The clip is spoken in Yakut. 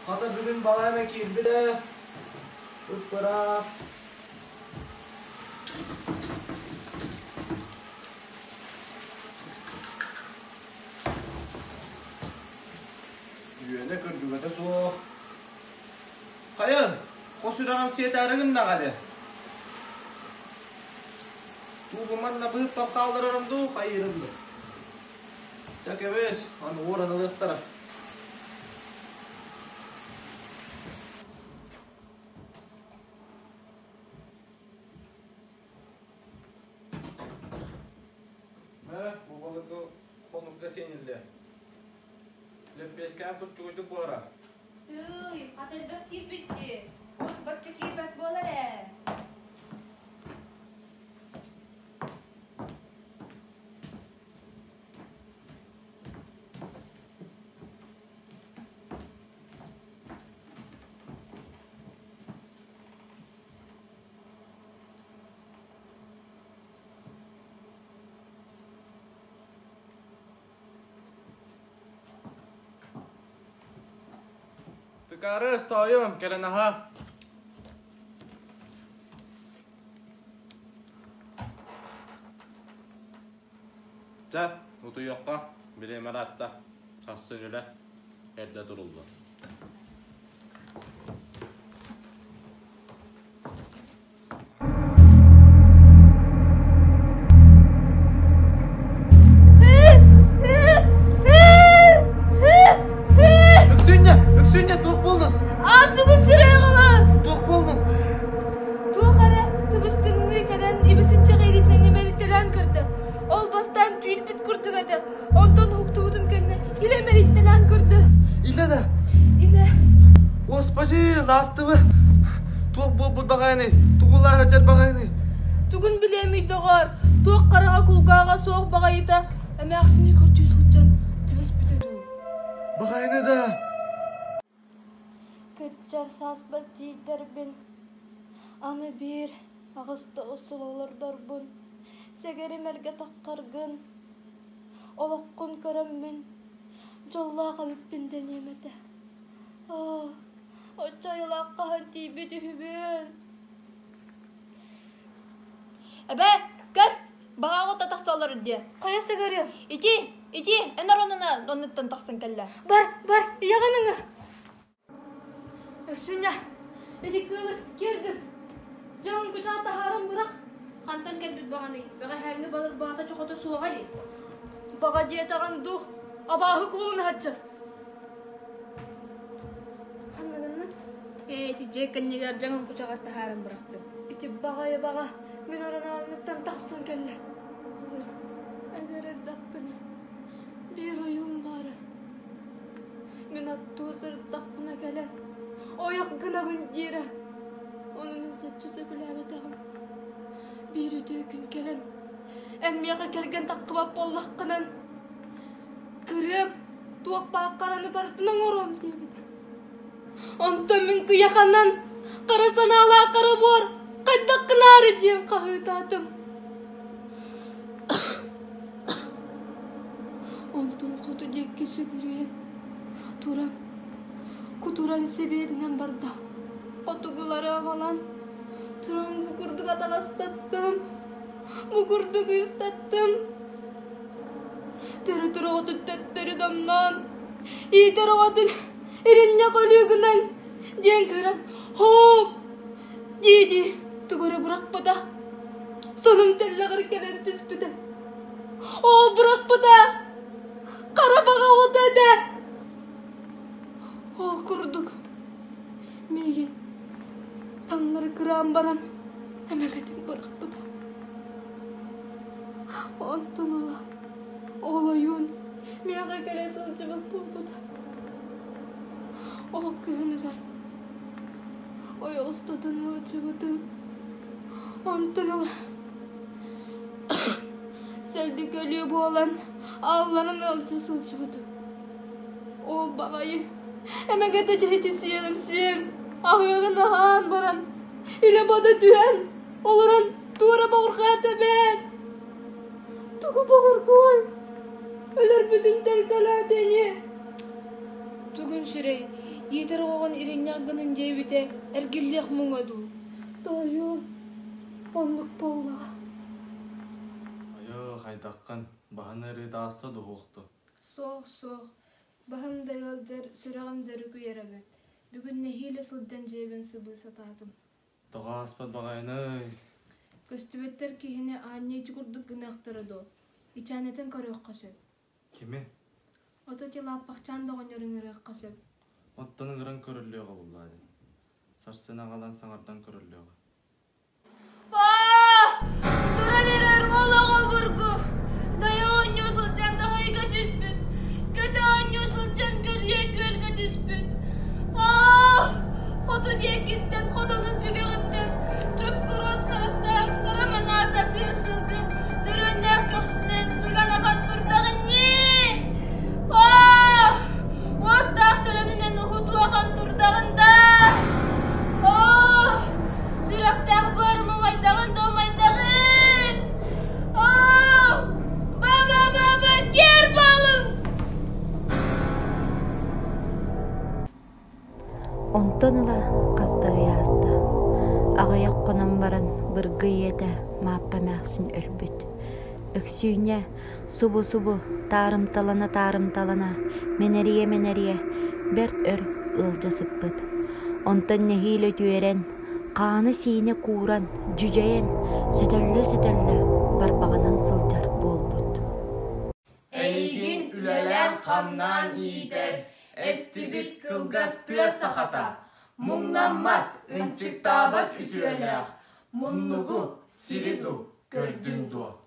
Хата бүгүн балай эмэ киирбит ээ. Ып-ыраас. Үөнэ көрдүгэтэ суох. Хайа, хос үрэҕим сиэтээри гыннаҕа ини. Тугу манна быыппар хаалларарым дуу, хайыырым дуу? Чэ кэбис, аны уоран ылыахтара. Мэ, бу балыгы хонукка сиэниллиэ. Лэппиэскээн куччугуйдук буһара. Тыый, хата элбэх киирбит дии. Урут бачча киирбэт буолар ээ. Тыкаарыс, тоойуом, кэлэн аһаа. Чэ, утуйуохха, билиэмэ ыраатта. Сарсын үлэ эрдэ туруллар. Өксүнньэ! Өксүнньэ, туох буоллуҥ? Аан тугун сирэй оҕолор! Туох буоллуҥ? Туох эрэ тыбыс-тымныы кэлэн ибисинчэҕи илиитинэн имэритэлээн көрдө. Ол бастаан түүл-бит курдук этэ. Онтон уһуктубутум кэннэ илэ имэрийтэлээн көрдө. Илэ да? Илэ. Господи, лаастыбы! Туох буолбут баҕайыный? Тугулаара дьэр баҕайыный? Тугун билиэмий доҕоор, туох хараҕа кулгааҕа суох баҕайыта эмээхсини көрдүү сылдьан түбэспитэ дуу? Баҕайыны да! Кырдьар сааспар тиийдэрбин, аны биир аҕыс-тоҕус сыл олордорбун, сэгэрим эргэ таххаргын, олоххун көрөммүн, дьоллоох эбиппин дэниэм этэ. Оо, оччо айылаах хаһан тиийбит үһүбүн. Эбээ, көр, баҕаҕа оҕото тахса олорор диэ. Хайа сыгырыам? Ити, ити, эн оронуна оннуттан тахсан кэллэ. Бар, бар, ийэҕин ыҥыр. Өксүнньэ, ити кыылы киэр гын. Дьоҥ кучаҕа таһааран бырах. Хантан кэлбит баҕаный? Бэҕэһээҥҥи балык баҕата чохото суоҕа дии. Баҕа диэтэҕин дуу, абааһы куулун аһаччы. Ханныгыннын? Ээ, ити дьиэ кэннигэр дьаҥын кучаҕар таһааран бырахтым. Ити баҕайы баҕа мин оронооннуттан тахсан кэллэ. Ылыр, эдэр эрдэхпинэ биир ойуум баара. Мин оттуу сырыттахпына кэлэн, ойох гынабын диирэ. Ону мин соччо сөбүлээбэтэҕим. Биир үтүө күн кэлэн, эн миэхэ кэргэн таххыбат буоллаххынан, кырыам, туох баар хараны барытын оҥоруом диэбитэ. Онтон мин кыйаханан, хара санаалаах хара буор, хайдах гынаары диэн хаһыытаатым. Онтун хоту диэки сүгүрүйэн, туран, кутуран сэбиэринэн барда. Хотугулары аҕалан, туран бу курдук атаҕастаттым, бу курдук ыыстаттым. Төрөтөр оҕотун төттөрү домноон, иитэр оҕотун иринньэх өлүү гынан диэн кыыран «Һоок!» дии-дии тугу эрэ бырахпыта. Сонун тэллэҕэр кэлэн түспүтэ. Ол бырахпыта хара баҕа оҕото этэ. Ол курдук миигин таҥнары кыраан баран эмэгэтин бырахпыта. Онтон ыла ол ойуун миэхэ кэлэ сылдьыбыт буолбута. Ол кыһыныгар ойоҕостотон ыалдьыбытым. Онтон ыла сэллик өлүү буолан аалларан ыалдьа сылдьыбытым. Ол баҕайы эмэгэтэ дьиһити сиэҕин сиэн, аһыаҕын аһаан баран, илэ-бодо түһэн, олорон туора боҕурҕаата эбээт. Тугу боҕургуой? Өлөрбүтүн төлкөлөөтө ини. Тугун сүрэй? Иитэр оҕоҕун иринньэх гынын диэбитэ эргиллиэх муҥа дуу? Тоойуом, оннук буоллаҕа. Айыы, хайдаххын, баһын ыарыыта ааста дуһуохту. Суох, суох, баһым да ыалдьар, сүрэҕим да өрүкүйэрэ бэрт. Бүгүн нэһиилэ сылдьан дьиэбин сыбыы сатаатым. Тоҕо ааспат баҕайыный? Көстүбэттэр киһини аанньа ити курдук гыныахтара дуо? Ичээнэтин көрүөххэ сөп. Кими? Ото ити лааппахчаан да оҕонньор ыҥырыахха сөп. Оттон ыҥыран көрүллүөҕэ буллаа дии. Сарсын аҕалан саҥардан көрүллүөҕэ. Аа! Туран эрэр уол оҕо обургу. Дайа оонньуу сылдьан даҕайга түспүт. Көтө оонньуу сылдьан көлүйэ күөлгэ түспүт. Аа! Хоту диэкиттэн, хотонун түгэҕиттэн чоккуруос харахтаах хара манаас атыыр сылгы нөрүөннээх көхсүнэн быган ахан турдаҕын ньии! Аа! Уоттаах төлөнүнэн уһутуу ахан турдаҕын даа! Оо! Сүрэхтээх быарым умайдаҕын да умайдаҕын! Оо! Ба-ба-ба-ба, киэр буолуҥ! Онтон ыла хас да ый ааста. Аҕыйах хонон баран Быргы ийэтэ Мааппа эмээхсин өлбүт. Өксүүнньэ субу-субу таарымталана-таарымталана, мэнэрийэ-мэнэрийэ бэрт өр ыалдьа сыппыт. Онтон нэһиилэ үтүөрэн, хаана-сиинэ кууран, дьүдьэйэн, сөтөллө-сөтөллө барбаҕынан сылдьар буолбут. Эйигин үлэлээн-хамнаан иитэр, эстибит кылгас тыа сахата, муҥнаммат, ынчыктаабат үтүөлээх, муннугу, сири ду көрдүҥ дуо?